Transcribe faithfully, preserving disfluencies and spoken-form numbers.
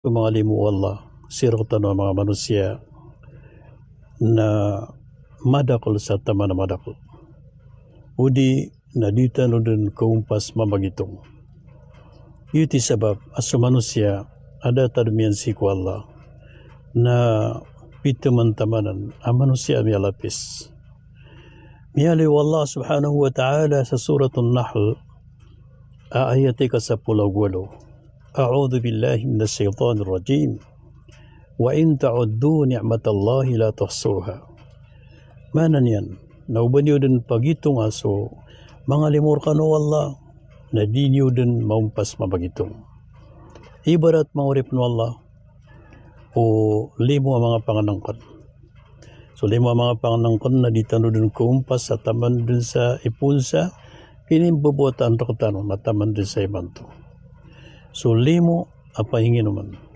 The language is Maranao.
Manga limo o Allah, sii rektano a manga manosiya na madakel sa taman a madakel. Odi na di tano den kaompas mamagitong. Giyoto i sabap a so manosiya a datar miyansi ko Allah na piteman tamanan a manosiya a miyalapis. Miyaaloy o Allah subhanahu wa ta'ala sa Suratun Nahl, a ayat ika sapolo ago walo. A'udhu billahi minash shaytanir rajim. Wa in ta'uddu ni'matallahi la tuhsuha. Maana niyan na o ba niyo den pagitonga so manga limo rekano o Allah, na di niyo den maompas mamagitong. Ibarat, manga oripen o Allah, o limo a manga pangenengken. So limo a manga pangenengken na di tano den kaompas a taman den sa iponsa, kinimbobotan rektano na taman den sa imanto. So limo a panginginomen,